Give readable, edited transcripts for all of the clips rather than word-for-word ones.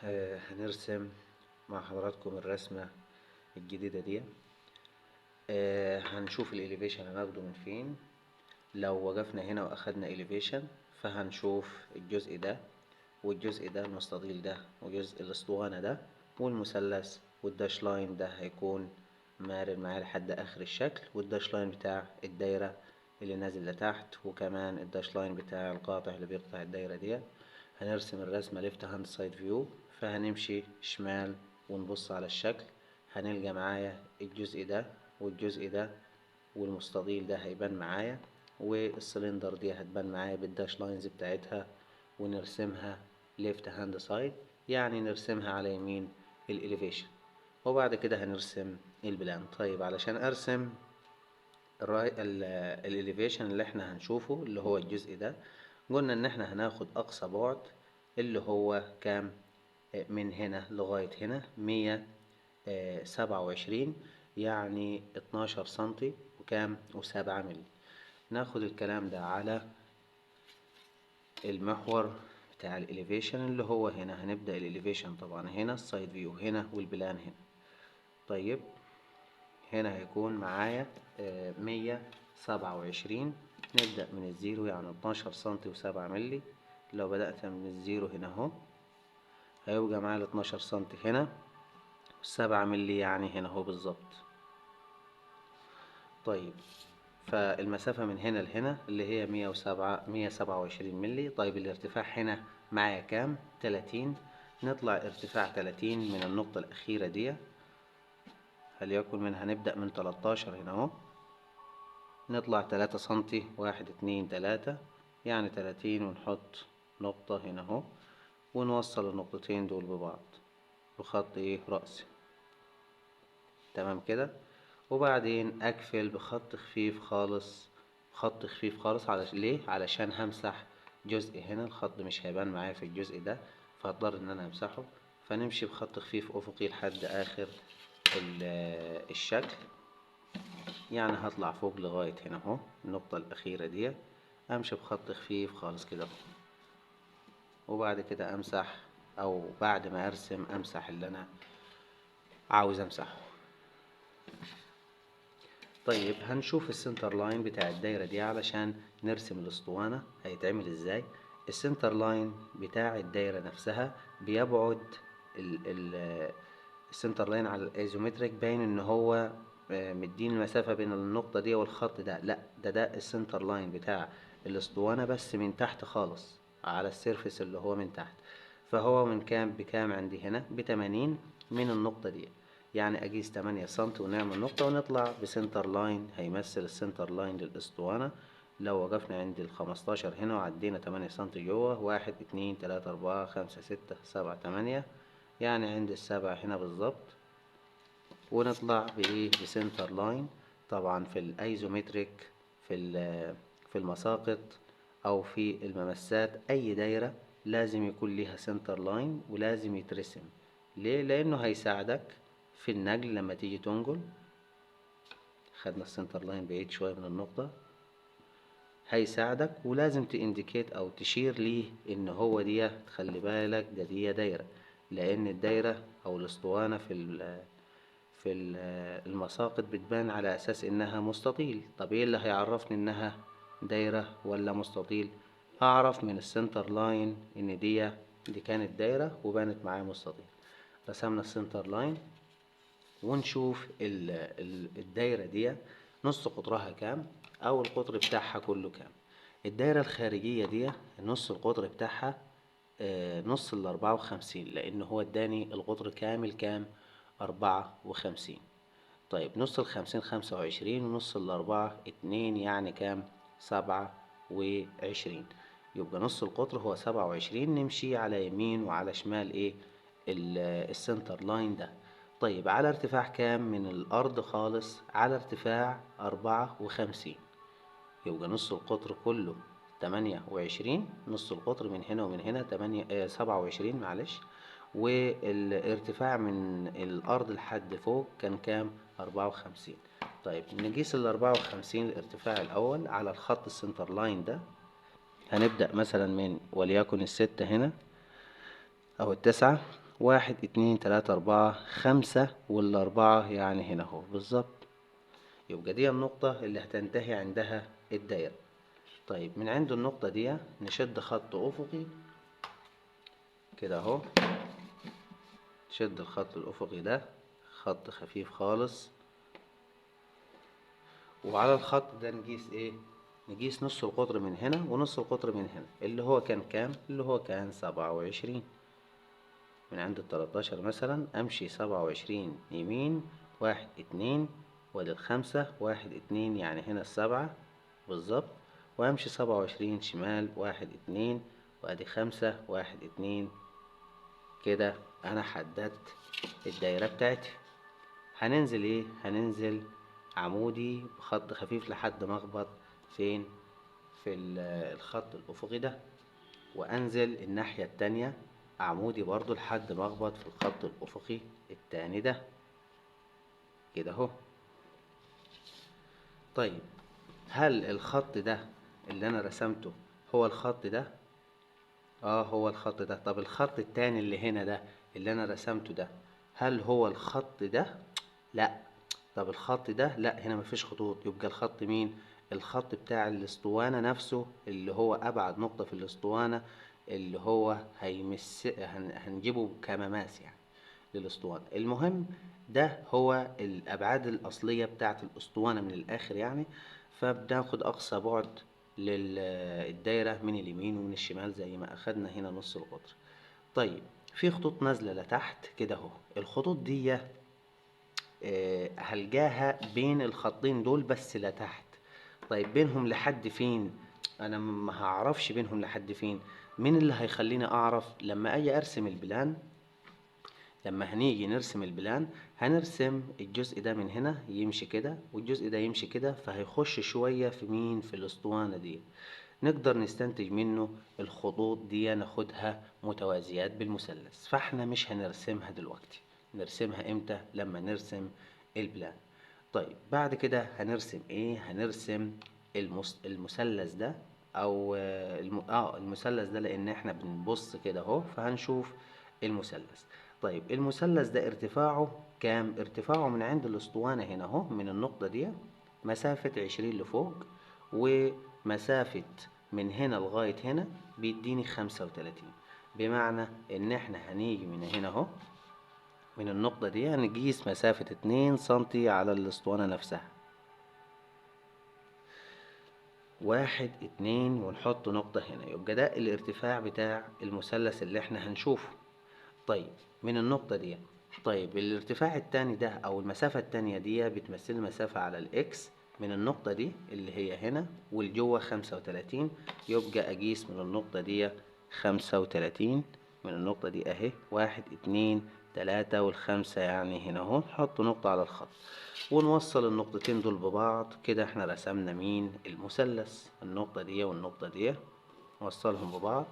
هنرسم مع حضراتكم الرسمة الجديدة دي. هنشوف ال elevation هناخده من فين. لو وقفنا هنا واخدنا elevation فهنشوف الجزء ده والجزء ده، المستطيل ده وجزء الاسطوانة ده والمثلث وال dash line ده هيكون مارر معايا لحد اخر الشكل، وال dash line بتاع الدايرة اللي نازل لتحت، وكمان ال dash line بتاع القاطع اللي بيقطع الدايرة دي. هنرسم الرسمة left hand side view، فهنمشي شمال ونبص على الشكل، هنلقى معايا الجزء ده والجزء ده والمستطيل ده هيبان معايا، والسلندر دي هتبان معايا بال dash lines بتاعتها، ونرسمها left hand side، يعني نرسمها على يمين ال elevation. وبعد كده هنرسم ال plan. طيب علشان ارسم ال elevation اللي احنا هنشوفه اللي هو الجزء ده، قلنا ان احنا هناخد اقصى بعد اللي هو كام؟ من هنا لغاية هنا 127، يعني 12 سنتي وكام؟ و7 ملي. ناخد الكلام ده على المحور بتاع ال elevation اللي هو هنا. هنبدأ ال elevation طبعا هنا، ال side view هنا، وال plan هنا. طيب هنا هيكون معايا 127، نبدأ من ال zero يعني 12 سنتي و7 ملي. لو بدأت من ال zero هنا اهو هيبقى معايا 12 سنتي هنا 7 ملي، يعني هنا اهو بالظبط. طيب فالمسافة من هنا لهنا اللي هي 107، 127 ملي. طيب الارتفاع هنا معايا كام؟ 30. نطلع ارتفاع 30 من النقطة الأخيرة دي، هليكن من هنبدأ من 13 هنا اهو، نطلع 3 سنتي، 1 2 3، يعني 30، ونحط نقطة هنا اهو، ونوصل النقطتين دول ببعض بخط ايه؟ رأسي. تمام كده. وبعدين اقفل بخط خفيف خالص، خط خفيف خالص. ليه؟ علشان همسح جزء هنا، الخط مش هيبان معايا في الجزء ده، فهضطر ان انا امسحه. فنمشي بخط خفيف افقي لحد اخر الشكل، يعني هطلع فوق لغاية هنا اهو النقطة الأخيرة دي، امشي بخط خفيف خالص كده اهو. وبعد كده امسح، او بعد ما ارسم امسح اللي انا عاوز امسحه. طيب هنشوف ال center line بتاع الدايرة دي علشان نرسم الاسطوانة هيتعمل ازاي. ال center line بتاع الدايرة نفسها بيبعد ال center line على ال isometric، باين ان هو مدين المسافة بين النقطة دي والخط ده، لا ده ال center line بتاع الاسطوانة بس من تحت خالص على ال surface اللي هو من تحت. فهو من كام بكام عندي هنا؟ بتمانين من النقطة دي، يعني أقيس 8 سنتي ونعمل نقطة ونطلع ب center line هيمثل ال center line للأسطوانة. لو وقفنا عند ال15 هنا وعدينا 8 سنتي جوه، 1 2 3 4 5 6 7 8، يعني عند ال7 هنا بالظبط، ونطلع بإيه؟ ب center line. طبعا في ال isometric في المساقط أو في الممسات أي دايرة لازم يكون ليها center line ولازم يترسم. ليه؟ لأنه هيساعدك في النقل لما تيجي تنقل. خدنا ال center line بعيد شوية من النقطة، هيساعدك، ولازم ت indicate أو تشير ليه إن هو دي، تخلي بالك ده دي دايرة، لأن الدايرة أو الأسطوانة في المساقط بتبان على أساس إنها مستطيل. طب إيه اللي هيعرفني إنها دايرة ولا مستطيل؟ هعرف من ال center line إن دي كانت دايرة وبانت معايا مستطيل. رسمنا ال center line ونشوف الدايرة دي نص قطرها كام أو القطر بتاعها كله كام. الدايرة الخارجية دي نص القطر بتاعها، نص 54، لأن هو اداني القطر كامل كام؟ 54. طيب نص 50 25، ونص 4 2، يعني كام؟ 27. يبقى نص القطر هو 27. نمشي على يمين وعلى شمال ايه؟ ال center line ده. طيب على ارتفاع كام من الأرض خالص؟ على ارتفاع 54. يبقى نص القطر كله 28، نص القطر من هنا ومن هنا تمانية، 27 معلش، والارتفاع من الأرض لحد فوق كان كام؟ 54. طيب نقيس 54 الارتفاع الأول على الخط ال center line ده. هنبدأ مثلا من وليكن 6 هنا أو 9، 1 2 3 4 5 والأربعة يعني هنا اهو بالظبط. يبقى دي النقطة اللي هتنتهي عندها الدايرة. طيب من عند النقطة دي نشد خط أفقي كده اهو، نشد الخط الأفقي ده خط خفيف خالص، وعلى الخط ده نقيس ايه؟ نقيس نص القطر من هنا ونص القطر من هنا، اللي هو كان كام؟ اللي هو كان 27. من عند 13 مثلا امشي 27 يمين، 1 2، وادي الخمسة، 1 2، يعني هنا السبعة بالظبط، وامشي 27 شمال، 1 2، وادي 5، 1 2. كده انا حددت الدايرة بتاعتي. هننزل ايه؟ هننزل عمودي بخط خفيف لحد ما اخبط فين؟ في الخط الافقي ده، وانزل الناحية التانية عمودي برضو لحد ما اخبط في الخط الافقي التاني ده كده اهو. طيب هل الخط ده اللي انا رسمته هو الخط ده؟ هو الخط ده. طب الخط التاني اللي هنا ده اللي انا رسمته ده هل هو الخط ده؟ لا. طب الخط ده؟ لا، هنا مفيش خطوط، يبقى الخط مين؟ الخط بتاع الاسطوانة نفسه اللي هو ابعد نقطة في الاسطوانة، اللي هو هيمس هنجيبه كمماس يعني للاسطوانة. المهم ده هو الابعاد الاصلية بتاعت الاسطوانة من الاخر يعني. فبناخد اقصى بعد للدايرة من اليمين ومن الشمال زي ما اخدنا هنا نص القطر. طيب في خطوط نازلة لتحت كده اهو، الخطوط دي هلجاها بين الخطين دول بس لتحت. طيب بينهم لحد فين؟ انا ما هعرفش بينهم لحد فين. مين اللي هيخليني اعرف؟ لما اجي ارسم ال plan، لما هنيجي نرسم ال plan هنرسم الجزء ده من هنا يمشي كده والجزء ده يمشي كده، فهيخش شوية في مين؟ في الاسطوانة دي. نقدر نستنتج منه الخطوط دي ناخدها متوازيات بالمثلث. فاحنا مش هنرسمها دلوقتي، نرسمها امتى؟ لما نرسم ال plan. طيب بعد كده هنرسم ايه؟ هنرسم المثلث ده او المثلث ده، لان احنا بنبص كده اهو فهنشوف المثلث. طيب المثلث ده ارتفاعه كام؟ ارتفاعه من عند الاسطوانة هنا اهو من النقطة دي مسافة 20 لفوق، ومسافة من هنا لغاية هنا بيديني 35. بمعنى ان احنا هنيجي من هنا اهو من النقطة دي هنقيس مسافة 2 سنتي على الاسطوانة نفسها، 1 2، ونحط نقطة هنا. يبقى ده الارتفاع بتاع المثلث اللي احنا هنشوفه. طيب من النقطة دي، طيب الارتفاع التاني ده او المسافة التانية دي بتمثل مسافة على ال X من النقطة دي اللي هي هنا والجوه 35، يبقى اقيس من النقطة دي 35 من النقطة دي اهي، 1 2 3 والخمسة يعني هنا اهو، نحط نقطة على الخط ونوصل النقطتين دول ببعض. كده احنا رسمنا مين؟ المثلث. النقطة دي والنقطة دي نوصلهم ببعض،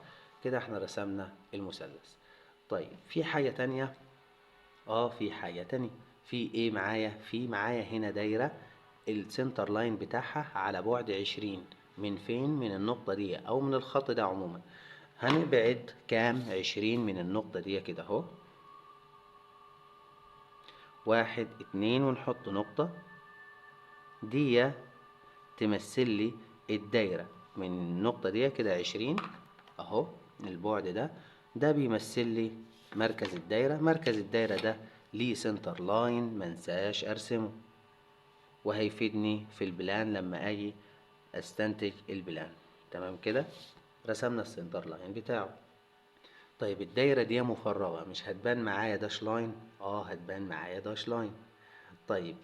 كده احنا رسمنا المثلث. طيب في حاجة تانية؟ في حاجة تانية. في ايه معايا؟ في معايا هنا دايرة ال center line بتاعها على بعد 20 من فين؟ من النقطة دي او من الخط ده عموما. هنبعد كام؟ 20 من النقطة دي كده اهو، 1 2، ونحط نقطة دي تمثل لي الدايرة من النقطة دي كده 20 اهو، البعد ده، ده بيمثل لي مركز الدايرة. مركز الدايرة ده ليه center line منساش ارسمه، وهيفيدني في ال plan لما اجي استنتج ال plan. تمام كده رسمنا ال center line بتاعه. طيب الدايرة دي مفرغة، مش هتبان معايا dash line؟ هتبان معايا dash line. طيب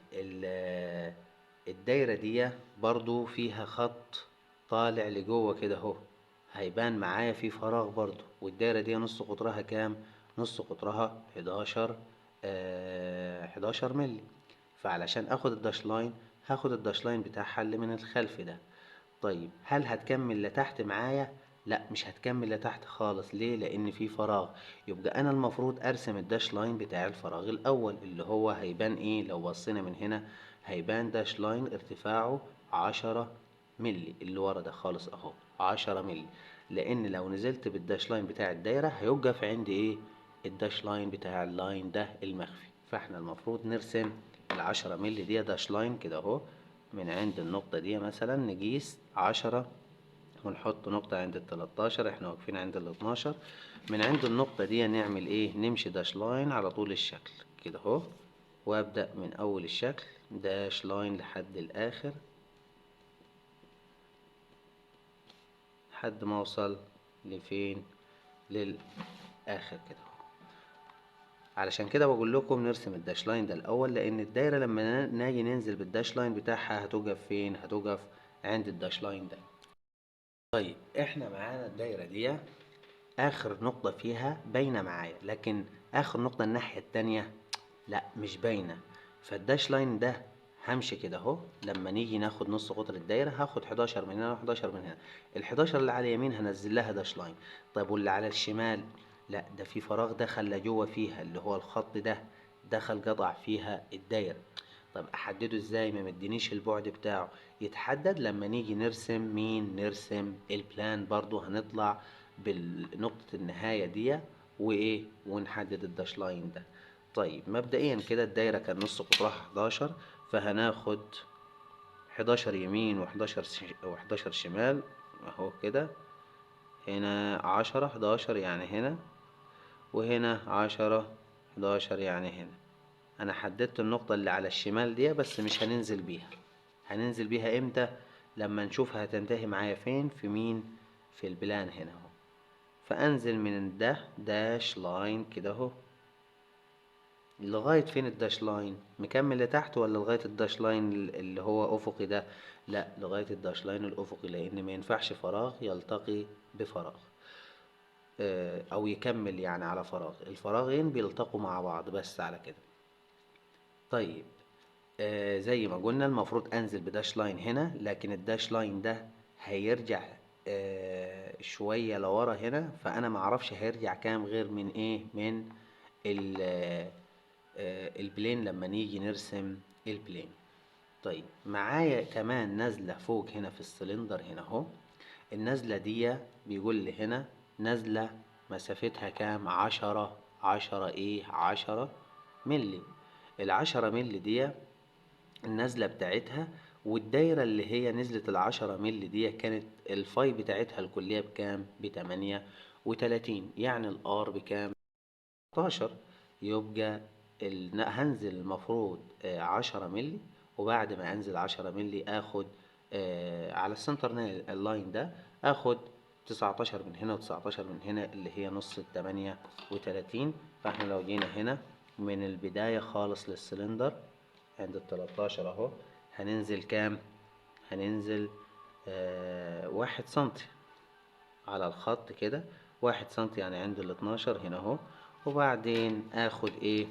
الدايرة دي برضو فيها خط طالع لجوه كده اهو، هيبان معايا في فراغ برضو. والدايرة دي نص قطرها كام؟ نص قطرها 11 ملي. فعلشان اخد ال dash line هاخد ال dash line بتاعها اللي من الخلف ده. طيب هل هتكمل لتحت معايا؟ لا مش هتكمل لتحت خالص. ليه؟ لان في فراغ. يبقى انا المفروض ارسم ال dash line بتاع الفراغ الاول اللي هو هيبان ايه؟ لو بصينا من هنا هيبان dash line ارتفاعه 10 ملي، اللي ورا ده خالص اهو 10 ملي، لان لو نزلت بال dash line بتاع الدايرة هيوقف عند ايه؟ ال dash line بتاع ال line ده المخفي. فاحنا المفروض نرسم ال10 ملي دي dash line كده اهو، من عند النقطة دي مثلا نقيس 10 ونحط نقطة عند ال13، احنا واقفين عند ال12. من عند النقطة دي نعمل ايه؟ نمشي dash line على طول الشكل كده اهو، وابدأ من اول الشكل dash line لحد الاخر لحد ما اوصل لفين؟ للاخر كده اهو. علشان كده بقول لكم نرسم ال dash line ده الاول، لان الدايرة لما ناجي ننزل بال dash line بتاعها هتوقف فين؟ هتوقف عند ال dash line ده. طيب احنا معانا الدايرة دي اخر نقطة فيها باينة معايا، لكن اخر نقطة الناحية التانية لا مش باينة. فال dash line ده همشي كده اهو، لما نيجي ناخد نص قطر الدايرة هاخد 11 من هنا و11 من هنا، ال11 اللي على اليمين هنزل لها dash line. طيب واللي على الشمال لا، ده في فراغ دخل لجوه فيها اللي هو الخط ده دخل قطع فيها الدايرة. طب احدده ازاي؟ ما مدينيش البعد بتاعه، يتحدد لما نيجي نرسم مين؟ نرسم ال plane برضو، هنطلع بالنقطة النهاية دي وايه، ونحدد ال dash line ده. طيب مبدئيا كده الدايرة كان نص قطرها 11، فهناخد 11 يمين وحداشر شمال اهو كده، هنا 10 11 يعني هنا، وهنا 10 11 يعني هنا. انا حددت النقطة اللي على الشمال دي بس مش هننزل بيها. هننزل بيها امتى؟ لما نشوفها هتنتهي معايا فين، في مين؟ في ال plane هنا اهو. فانزل من ده dash line كده اهو لغاية فين ال dash line؟ مكمل لتحت ولا لغاية ال dash line اللي هو افقي ده؟ لا، لغاية ال dash line الافقي، لان ما ينفعش فراغ يلتقي بفراغ، او يكمل يعني على فراغ، الفراغين بيلتقوا مع بعض بس على كده. طيب زي ما قلنا المفروض انزل ب dash line هنا، لكن ال dash line ده هيرجع شوية لورا هنا، فانا معرفش هيرجع كام غير من ايه؟ من ال plane لما نيجي نرسم ال plane. طيب معايا كمان نازلة فوق هنا في السلندر هنا اهو، النازلة دي بيقول لي هنا نازلة مسافتها كام؟ 10، 10 ايه؟ 10 ملي. ال10 ملي دي النازلة بتاعتها، والدايرة اللي هي نزلت ال10 ملي دي كانت ال phi بتاعتها الكلية بكام؟ ب38، يعني ال R بكام؟ 16. يبقى هنزل المفروض 10 ملي، وبعد ما انزل 10 ملي اخد على ال center line ده اخد 19 من هنا وتسعتاشر من هنا اللي هي نص التمانية وتلاتين. فاحنا لو جينا هنا من البداية خالص للسلندر عند التلتاشر اهو، هننزل كام؟ هننزل 1 سنتي على الخط كده، 1 سنتي يعني عند الاتناشر هنا اهو. وبعدين اخد ايه؟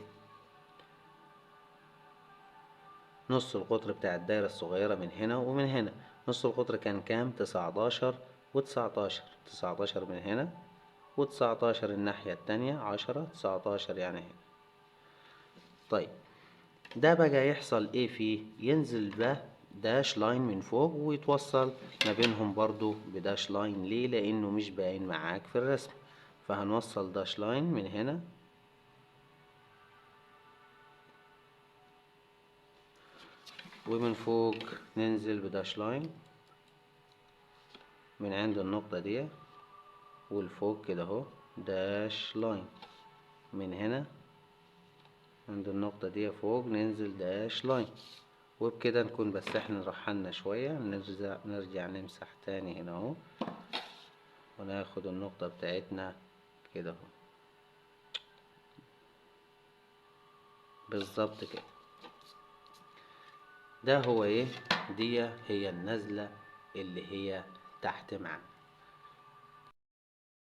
نص القطر بتاع الدايرة الصغيرة من هنا ومن هنا. نص القطر كان كام؟ تسعتاشر وتسعتاشر، تسعتاشر من هنا وتسعتاشر الناحية التانية، 10 19 يعني هنا. طيب ده بقى يحصل ايه فيه؟ ينزل ده dash line من فوق ويتوصل ما بينهم برضو ب dash line. ليه؟ لانه مش باين معاك في الرسم. فهنوصل dash line من هنا ومن فوق ننزل ب dash line من عند النقطة دي والفوق كده اهو، dash line من هنا عند النقطة دي فوق ننزل dash line. وبكده نكون بس احنا رحلنا شوية، نرجع نمسح تاني هنا اهو، وناخد النقطة بتاعتنا كده اهو بالظبط كده. ده هو ايه؟ دي هي النزلة اللي هي تحت معانا.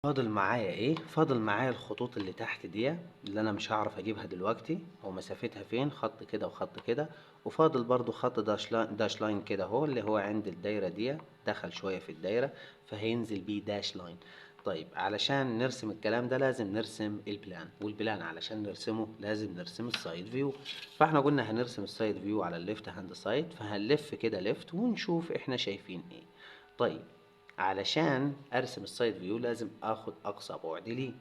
فاضل معايا ايه؟ فاضل معايا الخطوط اللي تحت دي اللي انا مش هعرف اجيبها دلوقتي، هو مسافتها فين، خط كده وخط كده، وفاضل برضو خط dash line كده اهو اللي هو عند الدايرة دي، دخل شوية في الدايرة فهينزل بيه dash line. طيب علشان نرسم الكلام ده لازم نرسم ال plane، وال plane علشان نرسمه لازم نرسم ال side view. فاحنا قلنا هنرسم ال side view على ال left hand side، فهنلف كده left ونشوف احنا شايفين ايه. طيب علشان ارسم ال side view لازم اخد اقصى بعد ليه.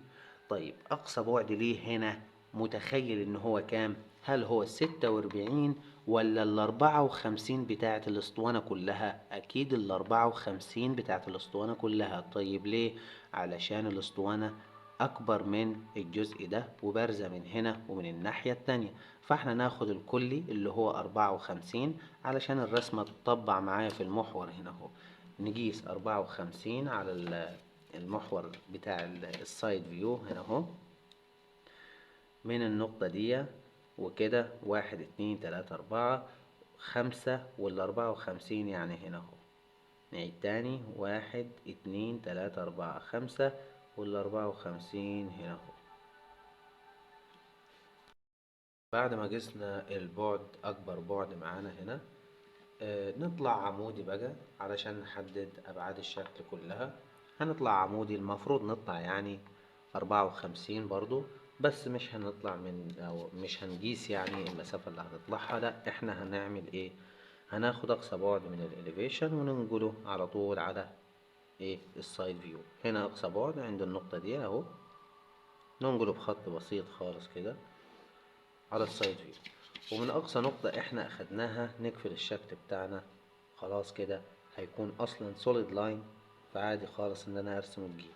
طيب أقصى بعد ليه هنا متخيل إن هو كام؟ هل هو 46 ولا 54 بتاعة الأسطوانة كلها؟ أكيد 54 بتاعة الأسطوانة كلها. طيب ليه؟ علشان الأسطوانة أكبر من الجزء ده وبارزة من هنا ومن الناحية التانية، فاحنا ناخد الكلي اللي هو 54 علشان الرسمة تطبع معايا في المحور هنا اهو. نقيس 54 على المحور بتاع ال side view هنا اهو، من النقطة دي وكده 1 2 3 4 5 وال54 يعني هنا اهو. نعيد تاني، 1 2 3 4 5 وال54 هنا اهو. بعد ما قسنا البعد أكبر بعد معانا هنا، نطلع عمودي بقى علشان نحدد أبعاد الشكل كلها. هنطلع عمودي، المفروض نطلع يعني 54 برضو، بس مش هنطلع من أو مش هنقيس يعني المسافة اللي هنطلعها، لا احنا هنعمل ايه؟ هناخد أقصى بعد من ال elevation وننقله على طول على ايه؟ ال side view. هنا أقصى بعد عند النقطة دي أهو، ننقله بخط بسيط خالص كده على ال side view، ومن أقصى نقطة احنا أخدناها نقفل الشكل بتاعنا. خلاص كده هيكون أصلا solid line، فعادي خالص إن أنا أرسم الجيب،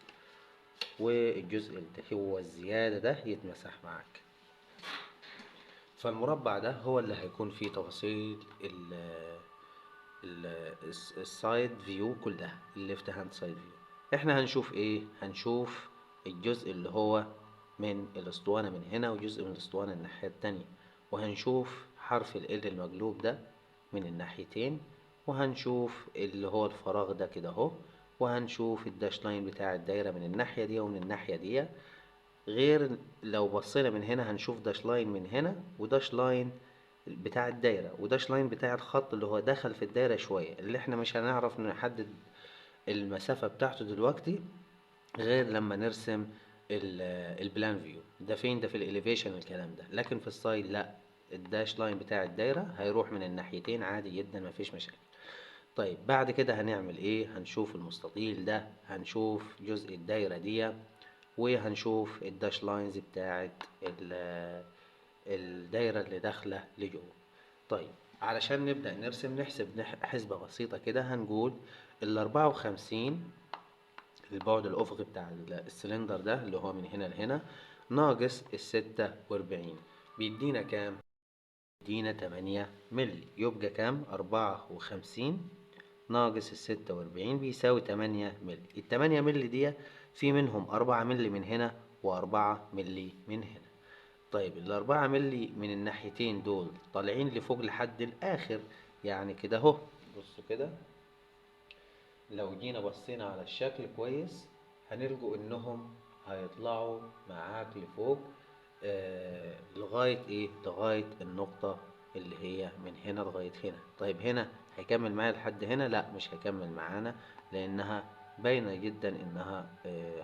والجزء اللي هو الزيادة ده يتمسح معاك. فالمربع ده هو اللي هيكون فيه تفاصيل ال side view كلها، ال left hand side view. احنا هنشوف ايه؟ هنشوف الجزء اللي هو من الاسطوانة من هنا وجزء من الاسطوانة الناحية التانية، وهنشوف حرف ال المقلوب ده من الناحيتين، وهنشوف اللي هو الفراغ ده كده اهو، وهنشوف ال dash line بتاع الدايرة من الناحية دي ومن الناحية دي. غير لو بصينا من هنا هنشوف dash line من هنا و dash line بتاع الدايرة و dash line بتاع الخط اللي هو دخل في الدايرة شوية، اللي احنا مش هنعرف نحدد المسافة بتاعته دلوقتي غير لما نرسم ال plan view. ده فين؟ ده في ال elevation الكلام ده، لكن في ال side لا، ال dash line بتاع الدايرة هيروح من الناحيتين عادي جدا، مفيش مشاكل. طيب بعد كده هنعمل ايه؟ هنشوف المستطيل ده، هنشوف جزء الدايرة دي، وهنشوف ال dash lines بتاعت الدايرة اللي داخلة لجوه. طيب علشان نبدأ نرسم نحسب حسبة بسيطة كده. هنقول 54 البعد الأفقي بتاع السلندر ده اللي هو من هنا لهنا ناقص 46 بيدينا كام؟ بيدينا 8 ملي، يبقى كام؟ 54 ناقص 46 بيساوي 8 ملي. التمانية ملي دي في منهم 4 ملي من هنا و4 ملي من هنا. طيب ال4 ملي من الناحيتين دول طالعين لفوق لحد الآخر، يعني كده أهو. بصوا كده لو جينا بصينا على الشكل كويس هنلقوا إنهم هيطلعوا معاك لفوق، لغاية إيه؟ لغاية النقطة اللي هي من هنا لغاية هنا. طيب هنا هيكمل معايا لحد هنا؟ لا مش هيكمل معانا، لأنها باينة جدا إنها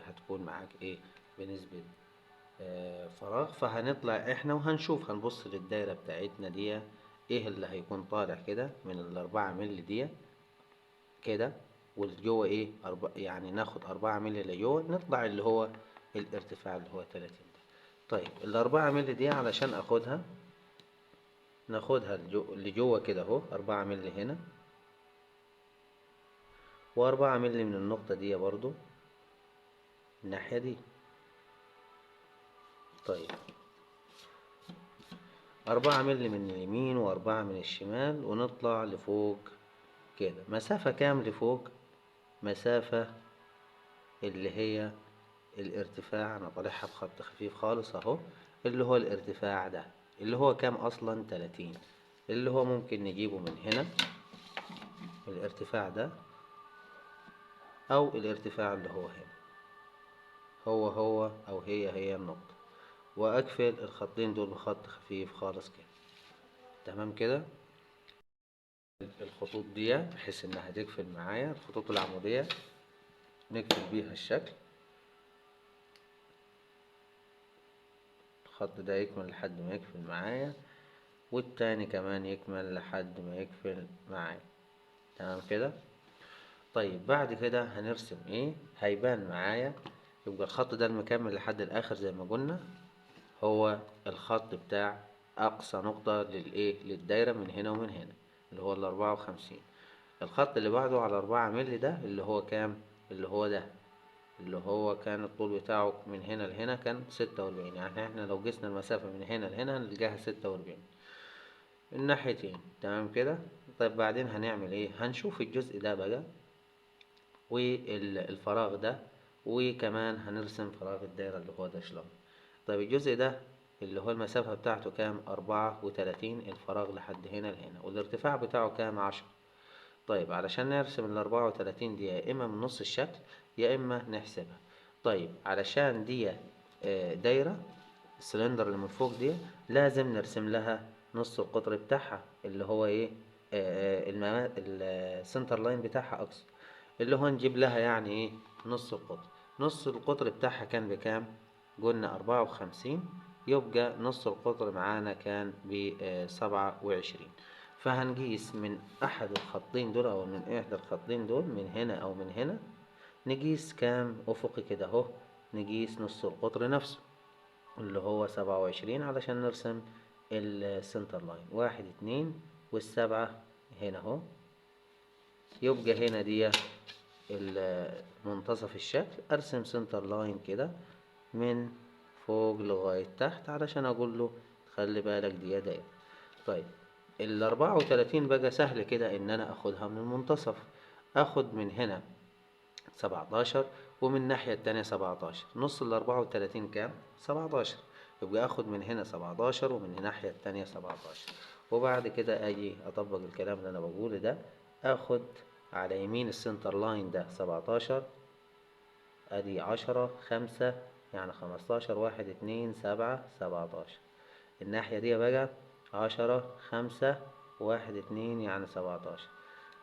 هتكون معاك إيه؟ بنسبة فراغ. فهنطلع إحنا وهنشوف، هنبص للدايرة بتاعتنا دي إيه اللي هيكون طالع كده من ال4 ملي دي كده، والجوه إيه؟ يعني ناخد 4 ملي لجوه، نطلع اللي هو الارتفاع اللي هو 30 ده. طيب ال4 ملي دي علشان أخدها ناخدها لجوه كده أهو، 4 ملي هنا و4 ملي من النقطة دي برضو الناحية دي. طيب 4 ملي من اليمين و4 من الشمال، ونطلع لفوق كده مسافة كام لفوق؟ مسافة اللي هي الارتفاع، أنا طالعها بخط خفيف خالص أهو، اللي هو الارتفاع ده اللي هو كام أصلا؟ 30، اللي هو ممكن نجيبه من هنا الارتفاع ده أو الارتفاع اللي هو هنا، هو هو أو هي هي النقطة، وأقفل الخطين دول بخط خفيف خالص كده. تمام كده الخطوط دي بحيث إنها تقفل معايا الخطوط العمودية نقفل بيها الشكل. الخط ده يكمل لحد ما يقفل معايا، والتاني كمان يكمل لحد ما يقفل معايا. تمام كده. طيب بعد كده هنرسم ايه؟ هيبان معايا يبقى الخط ده المكمل لحد الاخر زي ما قلنا هو الخط بتاع اقصى نقطة للايه، للدايرة من هنا ومن هنا، اللي هو 54. الخط اللي بعده على 4 مللي ده اللي هو كام؟ اللي هو ده، اللي هو كان الطول بتاعه من هنا لهنا كان 46، يعني احنا لو قسنا المسافة من هنا لهنا هنلقاها 46 الناحيتين. تمام كده. طيب بعدين هنعمل ايه؟ هنشوف الجزء ده بقى والفراغ ده، وكمان هنرسم فراغ الدايرة اللي هو dash line. طيب الجزء ده اللي هو المسافة بتاعته كام؟ 34، الفراغ لحد هنا لهنا، والارتفاع بتاعه كام؟ 10. طيب علشان نرسم 34 دي يا إما من نص الشكل يا إما نحسبها. طيب علشان دي دايرة السلندر اللي من فوق دي لازم نرسم لها نص القطر بتاعها اللي هو إيه؟ ال center line بتاعها أقصد، اللي هو نجيب لها يعني إيه؟ نص القطر. نص القطر بتاعها كان بكام؟ قلنا 54، يبقى نص القطر معانا كان 27. فهنقيس من أحد الخطين دول أو من إحدى الخطين دول، من هنا أو من هنا، نقيس كام أفقي كده أهو، نقيس نص القطر نفسه اللي هو 27 علشان نرسم ال center line. 1 2 والسبعة هنا أهو، يبقى هنا دي منتصف الشكل. أرسم center line كده من فوق لغاية تحت علشان أقول له خلي بالك دي دايرة. طيب 34 بقى سهل كده إن أنا أخدها من المنتصف، أخد من هنا 17 ومن الناحية التانية 17، نص 34 كام؟ 17، يبقى أخد من هنا 17 ومن الناحية التانية 17. وبعد كده أجي أطبق الكلام اللي أنا بقوله ده، أخد على يمين ال center line ده 17، أدي 10 5 يعني 15، 1 2 7 17. الناحية دي بقى 10 5 1 2 يعني 17.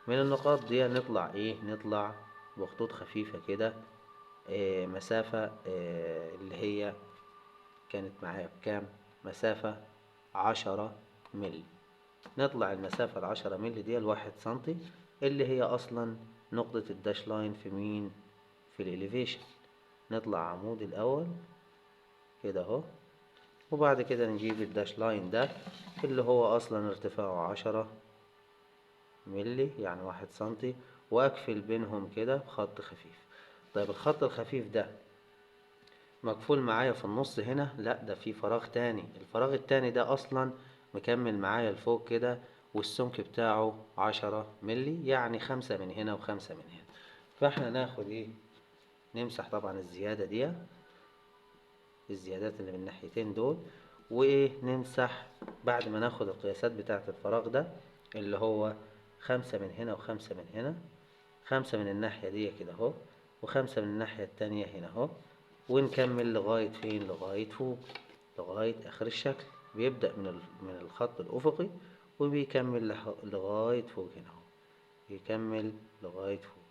من النقاط دي نطلع ايه؟ نطلع بخطوط خفيفة كده، مسافة، اللي هي كانت معايا بكام؟ مسافة 10 ملي. نطلع المسافة 10 ملي دي 1 سنتي، اللي هي أصلا نقطة ال dash line في مين؟ في ال elevation. نطلع عمود الأول كده أهو، وبعد كده نجيب ال dash line ده اللي هو أصلا ارتفاعه 10 ملي يعني 1 سنتي، وأقفل بينهم كده بخط خفيف. طيب الخط الخفيف ده مقفول معايا في النص هنا؟ لا، ده في فراغ تاني. الفراغ التاني ده أصلا مكمل معايا لفوق كده، والسمك بتاعه 10 ملي يعني 5 من هنا و5 من هنا. فاحنا ناخد ايه؟ نمسح طبعا الزيادة دي، الزيادات اللي من الناحيتين دول، وايه؟ نمسح بعد ما ناخد القياسات بتاعة الفراغ ده اللي هو 5 من هنا و5 من هنا، 5 من الناحية دي كده اهو، و5 من الناحية التانية هنا اهو، ونكمل لغاية فين؟ لغاية فوق، لغاية آخر الشكل. بيبدأ من الخط الأفقي وبيكمل لغاية فوق هنا اهو، بيكمل لغاية فوق.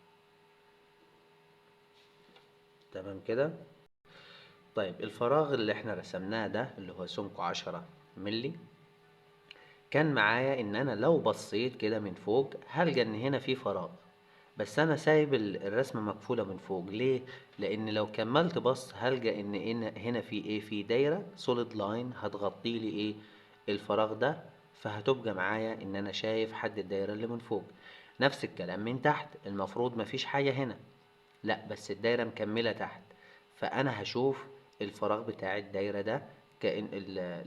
تمام كده. طيب الفراغ اللي احنا رسمناه ده اللي هو سمكه 10 ملي، كان معايا ان انا لو بصيت كده من فوق هلقى ان هنا في فراغ، بس انا سايب الرسمة مقفولة من فوق. ليه؟ لان لو كملت بص هلقى ان هنا في ايه؟ في دايرة solid line هتغطي لي ايه؟ الفراغ ده، فهتبقى معايا ان انا شايف حد الدايرة اللي من فوق. نفس الكلام من تحت، المفروض مفيش حاجة هنا، لا بس الدايرة مكملة تحت، فانا هشوف الفراغ بتاع الدايرة ده كأن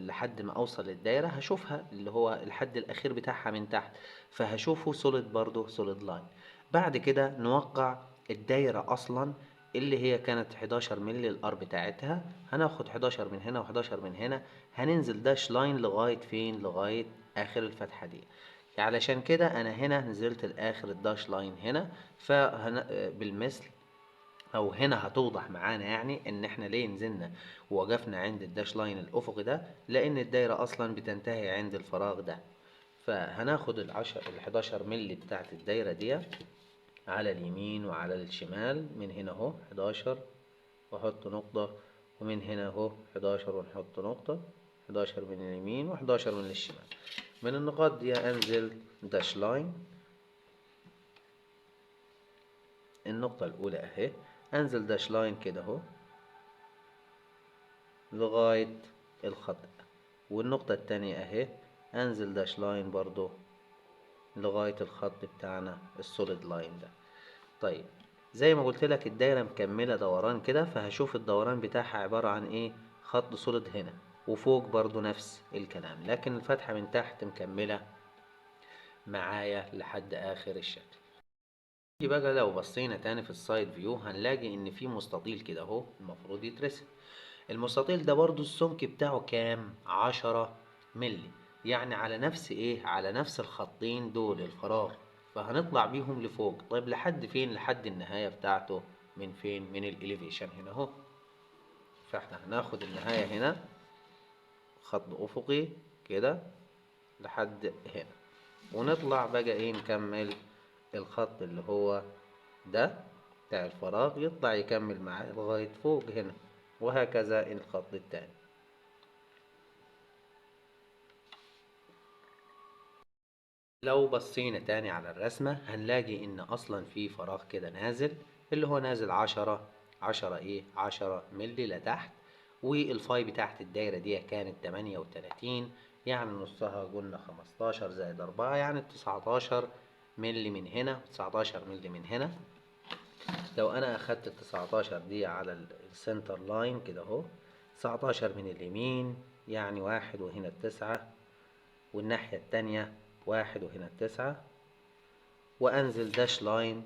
لحد ما اوصل للدايرة هشوفها اللي هو الحد الاخير بتاعها من تحت، فهشوفه solid برضو solid line. بعد كده نوقع الدايرة اصلا اللي هي كانت 11 ملي ال R بتاعتها، هناخد 11 من هنا و11 من هنا، هننزل dash line لغاية فين؟ لغاية اخر الفتحة دي. علشان كده انا هنا نزلت لاخر ال dash line هنا، بالمثل او هنا هتوضح معانا يعني ان احنا ليه نزلنا ووقفنا عند ال dash line الافقي ده، لان الدايرة اصلا بتنتهي عند الفراغ ده. فهناخد 11 ملي بتاعت الدايرة دي على اليمين وعلى الشمال، من هنا اهو 11 واحط نقطة، ومن هنا اهو 11 ونحط نقطة، 11 من اليمين و11 من الشمال. من النقاط دي انزل dash line، النقطة الأولى اهي، انزل dash line كده اهو لغاية الخط ده، والنقطة التانية اهي انزل dash line برضو لغاية الخط بتاعنا ال solid line ده. طيب زي ما قلت لك الدايرة مكملة دوران كده، فهشوف الدوران بتاعها عبارة عن ايه، خط solid هنا وفوق برضو نفس الكلام، لكن الفتحة من تحت مكملة معايا لحد اخر الشكل. بقى لو بصينا تاني في ال side view هنلاقي ان في مستطيل كده اهو المفروض يترسم. المستطيل ده برضو السمك بتاعه كام؟ 10 ملي، يعني على نفس ايه؟ على نفس الخطين دول الفراغ، فهنطلع بيهم لفوق. طيب لحد فين؟ لحد النهاية بتاعته من فين؟ من ال elevation هنا اهو. فاحنا هناخد النهاية هنا خط افقي كده لحد هنا، ونطلع بقى ايه؟ نكمل الخط اللي هو ده بتاع الفراغ، يطلع يكمل معاه لغاية فوق هنا، وهكذا الخط التاني. لو بصينا تاني على الرسمة هنلاقي ان اصلا في فراغ كده نازل، اللي هو نازل 10، 10 ايه؟ 10 ملي لتحت، وال phi بتاعت الدايرة دي كانت 38، يعني نصها قلنا 15 زائد 4 يعني 19 ملي من هنا، 19 ملي من هنا. لو انا اخدت ال 19 دي على ال center line كده اهو، 19 من اليمين يعني 1 وهنا 9، والناحية التانية 1 وهنا 9، وانزل dash line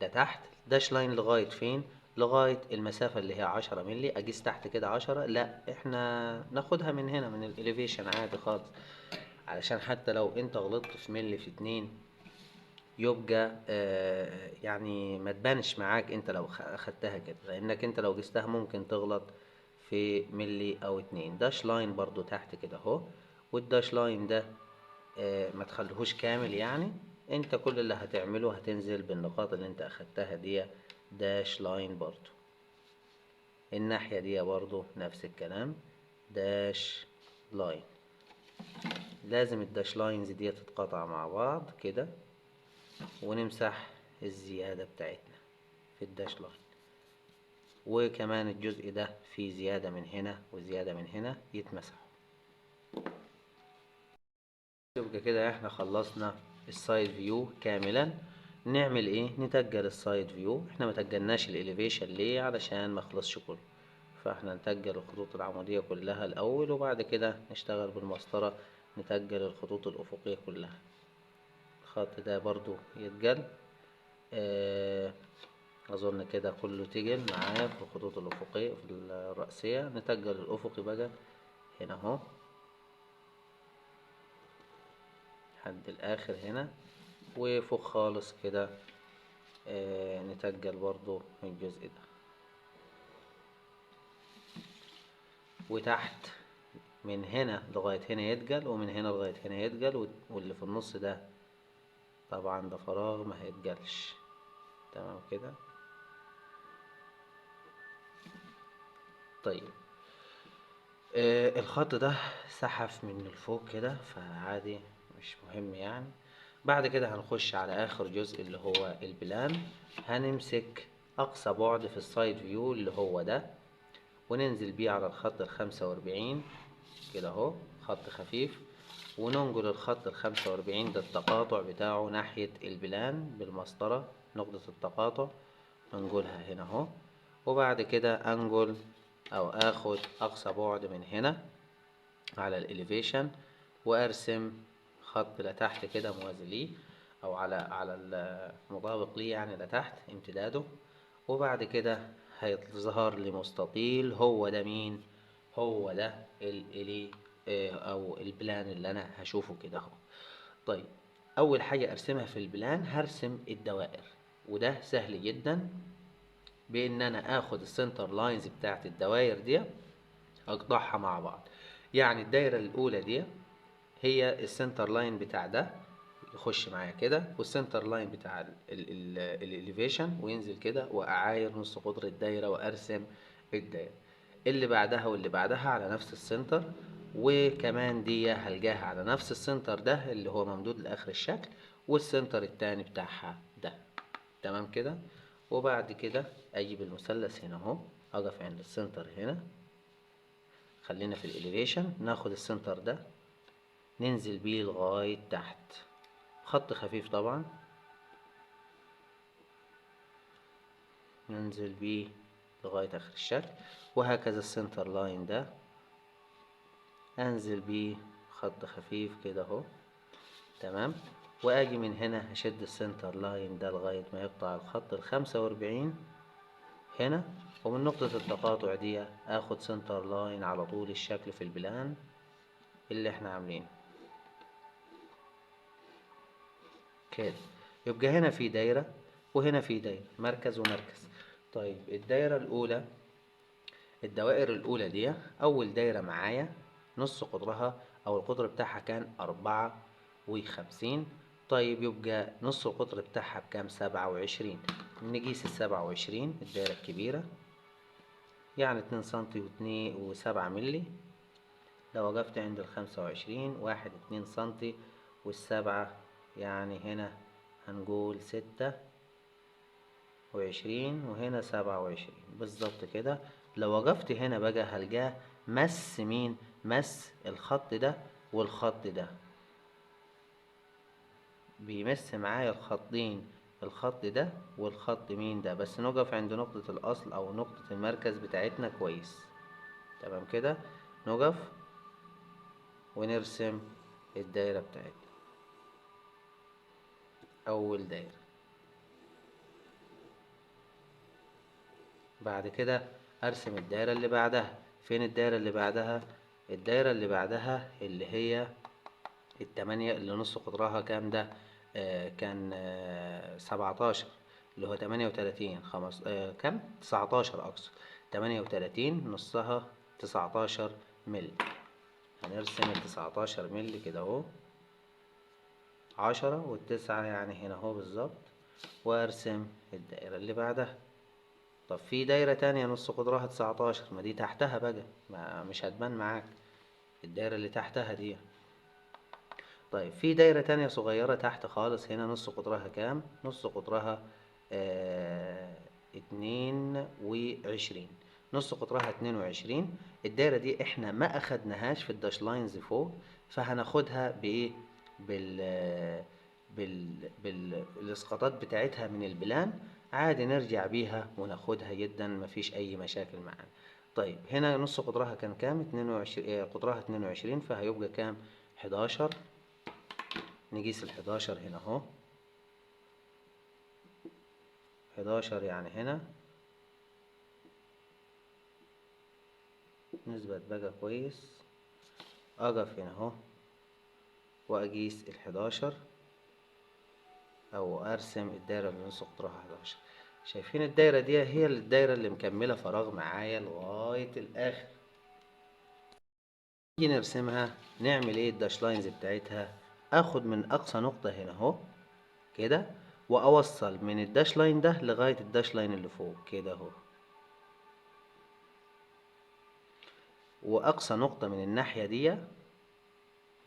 ده تحت، dash line لغاية فين؟ لغاية المسافة اللي هي 10 ملي. اجيس تحت كده 10، لا احنا ناخدها من هنا من ال elevation عادي خالص، علشان حتى لو انت غلطت في ملي في 2 يبقى يعني ما تبانش معاك انت لو اخدتها كده، لانك انت لو جستها ممكن تغلط في ملي او 2. dash line برضو تحت كده اهو، وال dash line ده ما تخليهوش كامل، يعني انت كل اللي هتعمله هتنزل بالنقاط اللي انت اخدتها دي dash line برضو. الناحية دي برضو نفس الكلام dash line، لازم ال dash lines دي تتقاطع مع بعض كده، ونمسح الزيادة بتاعتنا في ال dash line، وكمان الجزء ده فيه زيادة من هنا وزيادة من هنا يتمسحوا. يبقى كده احنا خلصنا ال side view كاملا. نعمل ايه؟ نتجل ال side view. احنا ما تجلناش ال elevation ليه؟ علشان ما خلصش كله، فاحنا نتجل الخطوط العمودية كلها الاول، وبعد كده نشتغل بالمسطرة نتجل الخطوط الافقية كلها. الخط ده برضو يتجل، اظن كده كله تجل معايا في الخطوط الافقية في الرأسية. نتجل الافقي بقى هنا اهو لحد الاخر هنا، وفوق خالص كده نتجل برضو الجزء ده، وتحت من هنا لغاية هنا يتجل، ومن هنا لغاية هنا يتجل، واللي في النص ده طبعا ده فراغ ما هيتجلش. تمام كده. طيب الخط ده سحف من الفوق كده، فعادي مش مهم يعني. بعد كده هنخش على اخر جزء اللي هو ال plan. هنمسك اقصى بعد في ال side view اللي هو ده، وننزل بيه على الخط 45 كده اهو، خط خفيف، وننقل الخط 45 ده التقاطع بتاعه ناحية ال plan بالمسطرة، نقطة التقاطع ننقلها هنا اهو. وبعد كده انقل او اخد اقصى بعد من هنا على ال elevation، وارسم خط لتحت كده موازي ليه، او على المطابق ليه يعني لتحت امتداده. وبعد كده هيظهر لي مستطيل، هو ده مين؟ هو ده الالي او ال plan اللي انا هشوفه كده اهو. طيب اول حاجة ارسمها في ال plan هرسم الدوائر، وده سهل جدا بان انا اخد ال center lines بتاعت الدوائر دي اقطعها مع بعض. يعني الدايرة الاولى دي هي ال center line بتاع ده يخش معايا كده، وال center line بتاع ال elevation وينزل كده، واعاير نص قطر الدايرة وارسم الدايرة اللي بعدها واللي بعدها على نفس ال center، وكمان دي هلجاها على نفس ال center ده اللي هو ممدود لاخر الشكل، وال center التاني بتاعها ده. تمام كده. وبعد كده اجيب المثلث هنا اهو، اقف عند ال center هنا خلينا في ال elevation، ناخد ال center ده ننزل بيه لغاية تحت، خط خفيف طبعا، ننزل بيه لغاية اخر الشكل، وهكذا ال center line ده انزل بيه خط خفيف كده اهو. تمام. واجي من هنا هشد ال center line ده لغاية ما يقطع الخط 45 هنا، ومن نقطة التقاطع دي اخد center line على طول الشكل في ال plan اللي احنا عاملينه كده. يبقى هنا في دايرة وهنا في دايرة، مركز ومركز. طيب الدايرة الأولى، الدوائر الأولى دي أول دايرة معايا نص قطرها أو القطر بتاعها كان 54. طيب يبقى نص القطر بتاعها بكام؟ 27. نقيس 27 الدايرة الكبيرة، يعني 2 سنتي واتنين وسبعة ملي. لو وقفت عند 25، 1 2 سنتي والسبعة، يعني هنا هنقول 26 وهنا 27 بالظبط كده. لو وقفت هنا بقى هلقاه مس مين؟ مس الخط ده والخط ده، بيمس معايا الخطين، الخط ده والخط مين ده، بس نقف عند نقطة الأصل أو نقطة المركز بتاعتنا كويس. تمام كده، نقف ونرسم الدايرة بتاعتنا، أول دايرة. بعد كده أرسم الدايرة اللي بعدها. فين الدايرة اللي بعدها؟ الدايرة اللي بعدها اللي هي التمانية اللي نص قطرها كام ده؟ كان 17 اللي هو 38، كام؟ 19 أقصد، 38 نصها 19 ملي. هنرسم 19 ملي كده أهو، 10 والتسعة يعني هنا أهو بالظبط، وأرسم الدائرة اللي بعدها. طب في دايرة تانية نص قطرها 19، ما دي تحتها بقى، ما مش هتبان معاك الدايرة اللي تحتها دي. طيب في دايرة تانية صغيرة تحت خالص هنا نص قطرها كام؟ نص قطرها 22، نص قطرها 22. الدايرة دي احنا ما اخدناهاش في ال dash lines فوق، فهناخدها بايه؟ بالاسقاطات بتاعتها من ال plan، عادي نرجع بيها وناخدها جدا، مفيش اي مشاكل معانا. طيب هنا نص قطرها كان كام؟ 22، قطرها 22، فهيبقى كام؟ 11. نقيس 11 هنا اهو، 11 يعني هنا نثبت بقى كويس، اقف هنا اهو واقيس 11 او ارسم الدايرة اللي نص قطرها 11. شايفين الدايرة دي هي الدايرة اللي مكملة فراغ معايا لغاية الاخر. نيجي نرسمها، نعمل ايه ال dash lines بتاعتها؟ اخد من اقصى نقطة هنا اهو كده، واوصل من ال dash line ده لغاية ال dash line اللي فوق كده اهو، واقصى نقطة من الناحية دي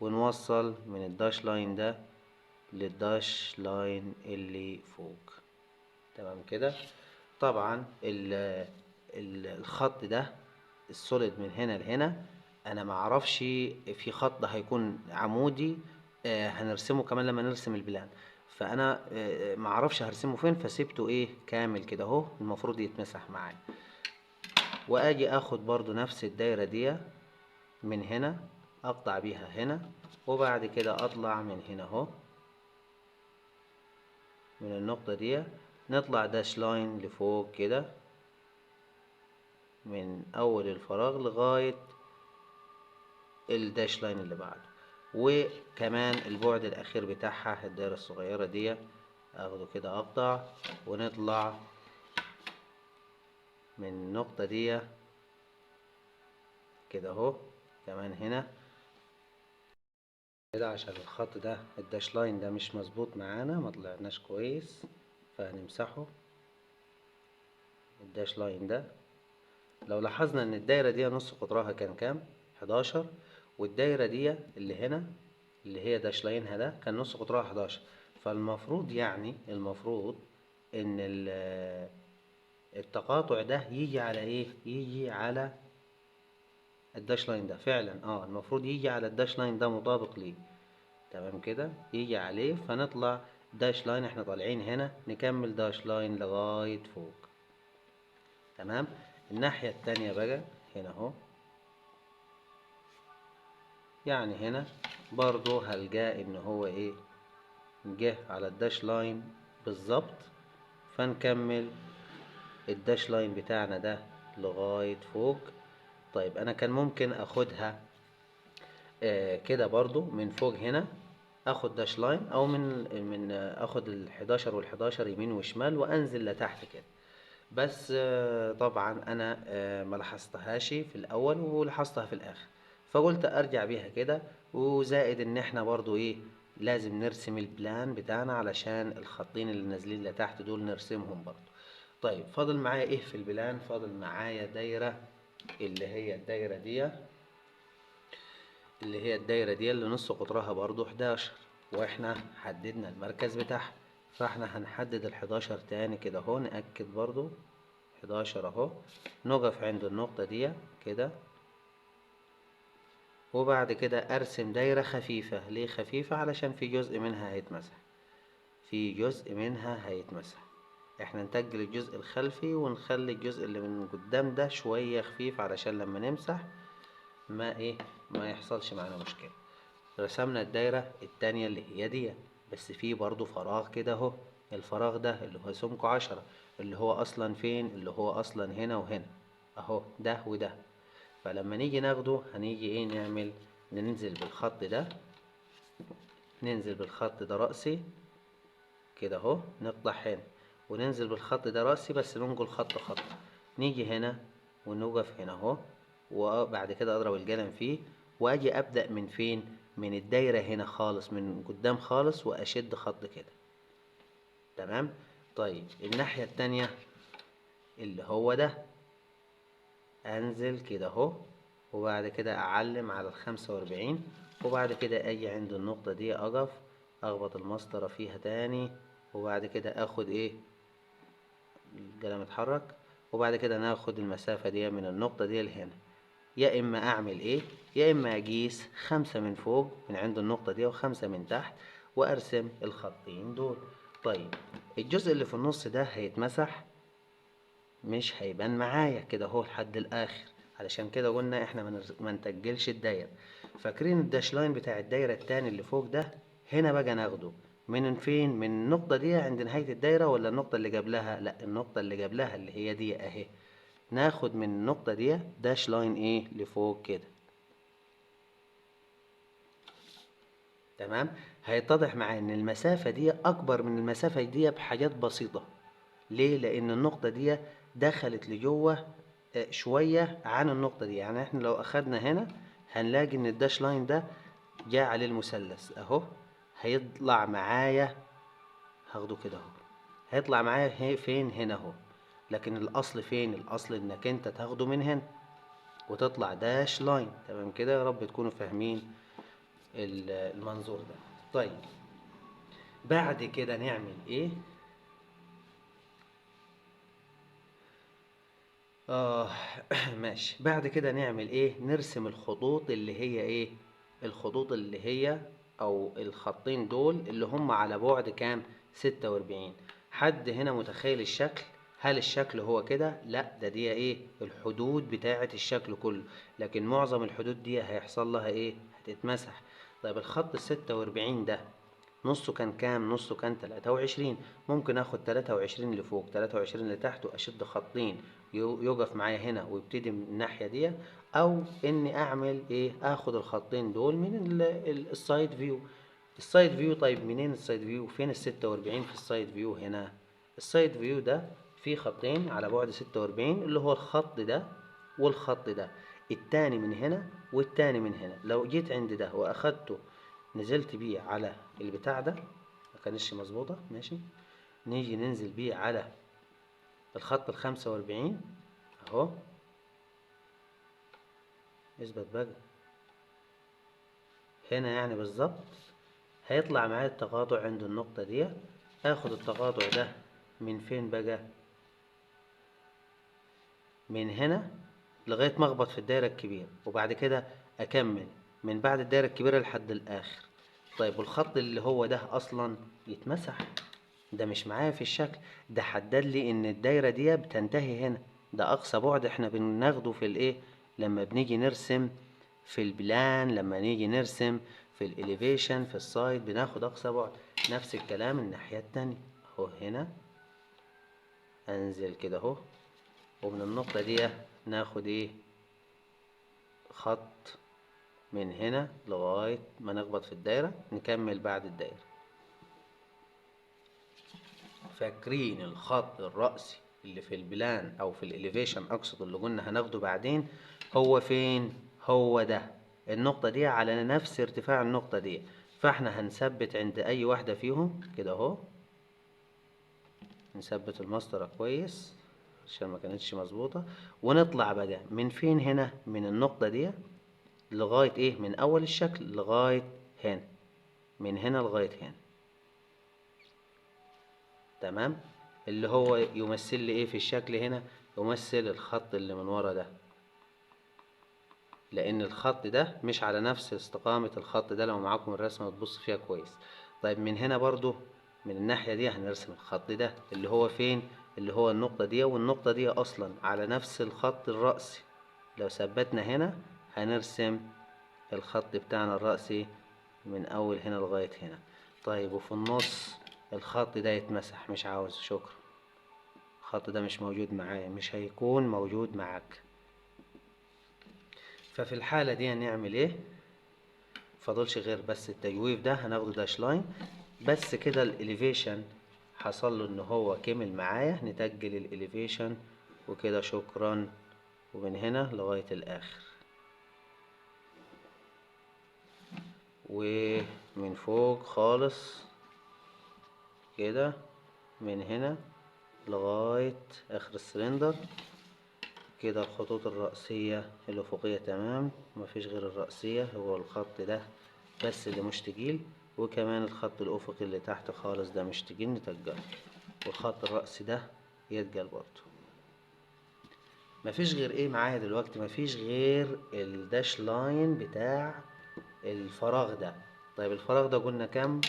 ونوصل من ال dash line ده لل dash line اللي فوق. تمام كده. طبعا الخط ده ال solid من هنا لهنا انا معرفش في خط هيكون عمودي، هنرسمه كمان لما نرسم ال plan، فانا معرفش هرسمه فين، فسيبته ايه كامل كده اهو، المفروض يتمسح معايا. واجي اخد برضو نفس الدايرة دي من هنا اقطع بيها هنا، وبعد كده اطلع من هنا اهو من النقطة دي، نطلع dash line لفوق كده من اول الفراغ لغاية ال dash line اللي بعده، وكمان البعد الاخير بتاعها الدايرة الصغيرة دي اخده كده اقطع، ونطلع من النقطة دي كده اهو كمان هنا كده، عشان الخط ده ال dash line ده مش مظبوط معانا، ما طلعناش كويس، فهنمسحه ال dash line ده. لو لاحظنا ان الدايرة دي نص قطرها كان كام؟ 11، والدايرة دي اللي هنا اللي هي dash line ها ده كان نص قطرها 11، فالمفروض يعني المفروض ان التقاطع ده يجي على ايه؟ يجي على ال dash line ده فعلا المفروض يجي على ال dash line ده مطابق ليه. تمام كده، يجي عليه، فنطلع dash line، احنا طالعين هنا نكمل dash line لغاية فوق. تمام. الناحية التانية بقى هنا اهو، يعني هنا برضو هلقاه ان هو ايه، جه على ال dash line بالظبط، فنكمل ال dash line بتاعنا ده لغاية فوق. طيب انا كان ممكن اخدها كده برضو من فوق هنا، اخد dash line، او من اخد الحداشر والحداشر يمين وشمال وانزل لتحت كده، بس طبعا انا ما لاحظتهاش في الاول ولاحظتها في الاخر، فقلت ارجع بيها كده. وزائد ان احنا برضو ايه، لازم نرسم ال plan بتاعنا علشان الخطين اللي نازلين لتحت دول نرسمهم برضو. طيب فاضل معايا ايه في ال plan؟ فاضل معايا دايرة، اللي هي الدايرة دي، اللي هي الدايرة دي اللي نص قطرها برضو 11، واحنا حددنا المركز بتاعها، فاحنا هنحدد الحداشر تاني كده اهو، نأكد برضو 11 اهو، نقف عند النقطة دي كده، وبعد كده ارسم دايرة خفيفة. ليه خفيفة؟ علشان في جزء منها هيتمسح، في جزء منها هيتمسح. احنا نتجل الجزء الخلفي ونخلي الجزء اللي من قدام ده شوية خفيف علشان لما نمسح ما يحصلش معانا مشكلة. رسمنا الدايرة التانية اللي هي دي، بس في برضو فراغ كده اهو، الفراغ ده اللي هو سمكه 10، اللي هو اصلا فين؟ اللي هو اصلا هنا وهنا اهو، ده وده. فلما نيجي ناخده هنيجي ايه نعمل؟ ننزل بالخط ده، ننزل بالخط ده رأسي كده اهو، نقطع هنا، وننزل بالخط ده رأسي بس ننقل خط خط، نيجي هنا ونوقف هنا اهو، وبعد كده اضرب القلم فيه، واجي ابدأ من فين؟ من الدايرة هنا خالص، من قدام خالص، واشد خط كده. تمام. طيب الناحية التانية اللي هو ده، انزل كده اهو، وبعد كده اعلم على 45، وبعد كده اجي عند النقطة دي اقف، اخبط المسطرة فيها تاني، وبعد كده اخد ايه، القلم اتحرك، وبعد كده ناخد المسافة دي من النقطة دي لهنا. يا اما اعمل ايه، يا اما اقيس 5 من فوق من عند النقطة دي و5 من تحت، وارسم الخطين دول. طيب الجزء اللي في النص ده هيتمسح، مش هيبان معايا كده اهو لحد الاخر، علشان كده قلنا احنا ما نتجلش الدايرة. فاكرين ال dash line بتاع الدايرة التاني اللي فوق ده؟ هنا بقى ناخده من فين؟ من النقطة دي عند نهاية الدايرة، ولا النقطة اللي قبلها؟ لا، النقطة اللي قبلها اللي هي دي اهي، ناخد من النقطة دي dash line ايه لفوق كده. تمام. هيتضح معايا ان المسافة دي اكبر من المسافة دي بحاجات بسيطة. ليه؟ لان النقطة دي دخلت لجوه شوية عن النقطة دي. يعني احنا لو اخدنا هنا هنلاقي ان ال dash line ده جاء عليه المثلث اهو، هيطلع معايا، هاخده كده اهو، هيطلع معايا فين؟ هنا اهو. لكن الاصل فين؟ الاصل انك انت تاخده من هنا وتطلع dash line. تمام كده؟ يا رب تكونوا فاهمين المنظور ده. طيب بعد كده نعمل ايه؟ ماشي. بعد كده نعمل ايه؟ نرسم الخطوط اللي هي ايه؟ الخطوط اللي هي او الخطين دول اللي هم على بعد كام؟ 46. حد هنا متخيل الشكل؟ هل الشكل هو كده؟ لا، ده دي ايه؟ الحدود بتاعة الشكل كله، لكن معظم الحدود دي هيحصل لها ايه؟ هتتمسح. طيب الخط 46 ده نصه كان كام؟ نصه كان 23. ممكن اخد 23 لفوق، 23 لتحت، واشد خطين يقف معايا هنا ويبتدي من الناحية دي، او اني اعمل ايه؟ اخد الخطين دول من ال side view. ال side view، طيب منين ال side view؟ فين 46 في ال side view؟ هنا ال side view ده في خطين على بعد 46، اللي هو الخط ده والخط ده، التاني من هنا والتاني من هنا. لو جيت عند ده واخدته نزلت بيه على البتاع ده، ما كانتش مظبوطة، ماشي، نيجي ننزل بيه على الخط 45 اهو، اثبت بقى هنا يعني بالظبط، هيطلع معايا التقاطع عند النقطة دي. اخد التقاطع ده من فين بقى؟ من هنا لغاية ما اخبط في الدايرة الكبيرة، وبعد كده اكمل من بعد الدايرة الكبيرة لحد الاخر. طيب والخط اللي هو ده اصلا يتمسح، ده مش معايا في الشكل، ده حدد لي ان الدايرة دي بتنتهي هنا، ده اقصى بعد احنا بناخده في الايه لما بنيجي نرسم في ال plan، لما نيجي نرسم في ال elevation في ال side بناخد اقصى بعد. نفس الكلام الناحية التانية اهو، هنا انزل كده اهو، ومن النقطة دي ناخد ايه خط من هنا لغاية ما نخبط في الدايرة، نكمل بعد الدايرة. فاكرين الخط الرأسي اللي في ال plan او في ال elevation اقصد اللي قلنا هناخده بعدين هو فين؟ هو ده، النقطة دي على نفس ارتفاع النقطة دي، فاحنا هنثبت عند اي واحدة فيهم كده اهو، نثبت المسطرة كويس عشان ما كانتش مظبوطة، ونطلع بقى من فين هنا؟ من النقطة دي لغاية ايه؟ من اول الشكل لغاية هنا، من هنا لغاية هنا. تمام، اللي هو يمثل لي ايه في الشكل هنا؟ يمثل الخط اللي من ورا ده، لان الخط ده مش على نفس استقامة الخط ده، لو معاكم الرسمة تبص فيها كويس. طيب من هنا برضو من الناحية دي هنرسم الخط ده اللي هو فين؟ اللي هو النقطة دي والنقطة دي اصلا على نفس الخط الرأسي. لو ثبتنا هنا هنرسم الخط بتاعنا الرأسي من اول هنا لغاية هنا. طيب وفي النص الخط ده يتمسح، مش عاوز، شكرا، الخط ده مش موجود معايا، مش هيكون موجود معاك. ففي الحالة دي هنعمل ايه؟ فاضلش غير بس التجويف ده هناخده dash line بس كده. ال elevation حصل له ان هو كمل معايا، نتجل ال elevation وكده شكرا، ومن هنا لغاية الاخر، ومن فوق خالص كده من هنا لغاية اخر السلندر كده. الخطوط الرأسية الأفقية تمام، مفيش غير الرأسية هو الخط ده بس اللي مش تقيل، وكمان الخط الأفقي اللي تحت خالص ده مش تقيل نتجله، والخط الرأسي ده يتجل برضه. مفيش غير ايه معايا دلوقتي؟ مفيش غير ال dash line بتاع الفراغ ده. طيب الفراغ ده قلنا كام؟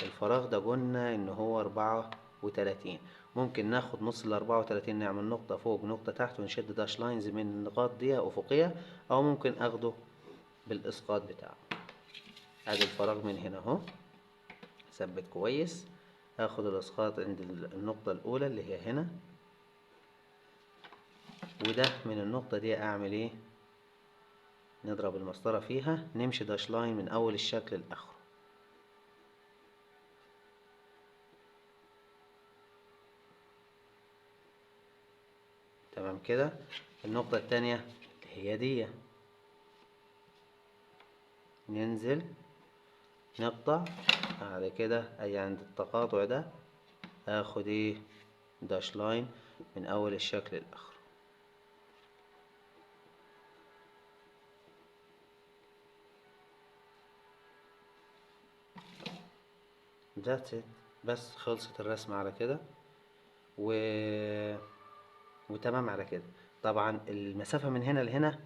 الفراغ ده قلنا ان هو 34. ممكن ناخد نص 34، نعمل نقطة فوق نقطة تحت ونشد dash lines من النقاط دي أفقية، أو ممكن أخده بالإسقاط بتاعه. أدي الفراغ من هنا أهو، ثبت كويس، هاخد الإسقاط عند النقطة الأولى اللي هي هنا، وده من النقطة دي أعمل إيه؟ نضرب المسطرة فيها، نمشي dash line من أول الشكل لآخره. تمام كده. النقطة التانية اللي هي دي، ننزل نقطع بعد كده اي عند التقاطع ده اخد ايه dash line من اول الشكل لاخره. That's it. بس خلصت الرسمة على كده وتمام على كده. طبعا المسافة من هنا لهنا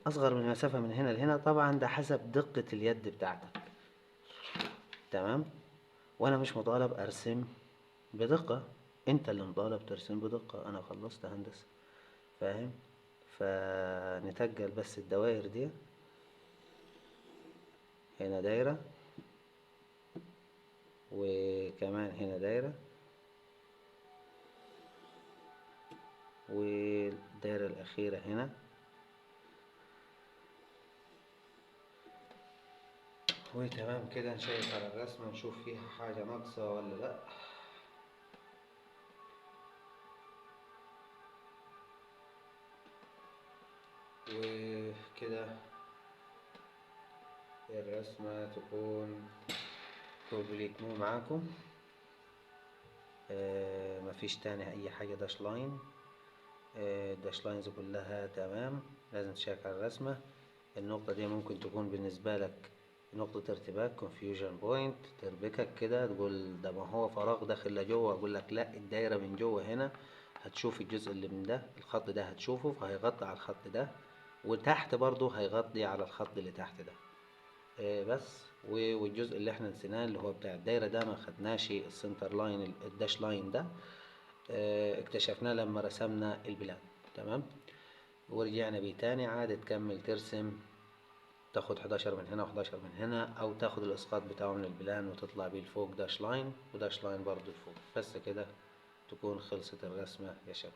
اصغر من المسافة من هنا لهنا، طبعا ده حسب دقة اليد بتاعتك. تمام، وانا مش مطالب ارسم بدقة، انت اللي مطالب ترسم بدقة، انا خلصت هندسة، فاهم؟ فنتجل بس الدوائر دي، هنا دايرة وكمان هنا دايرة والدايرة الأخيرة هنا. وتمام كده. نشيك على الرسمة نشوف فيها حاجة ناقصة ولا لأ. وكده الرسمة تكون complete مو معاكم. مفيش تاني أي حاجة dash line، dash lines كلها تمام. لازم تشيك على الرسمة. النقطة دي ممكن تكون بالنسبة لك نقطة ارتباك، confusion point، تربكك كده تقول ده ما هو فراغ داخل لجوه، اقول لك لا، الدايرة من جوه هنا هتشوف الجزء اللي من ده، الخط ده هتشوفه، فهيغطي على الخط ده، وتحت برضو هيغطي على الخط اللي تحت ده. بس. والجزء اللي احنا نسيناه اللي هو بتاع الدايرة ده، ما خدناش ال center line، ال dash line ده، اكتشفناه لما رسمنا ال plan. تمام، ورجعنا بيه تاني. عاد تكمل ترسم، تاخد 11 من هنا و11 من هنا، او تاخد الاسقاط بتاعه من ال plan وتطلع بيه لفوق dash line و dash line برضو لفوق. بس كده تكون خلصت الرسمة يا شباب.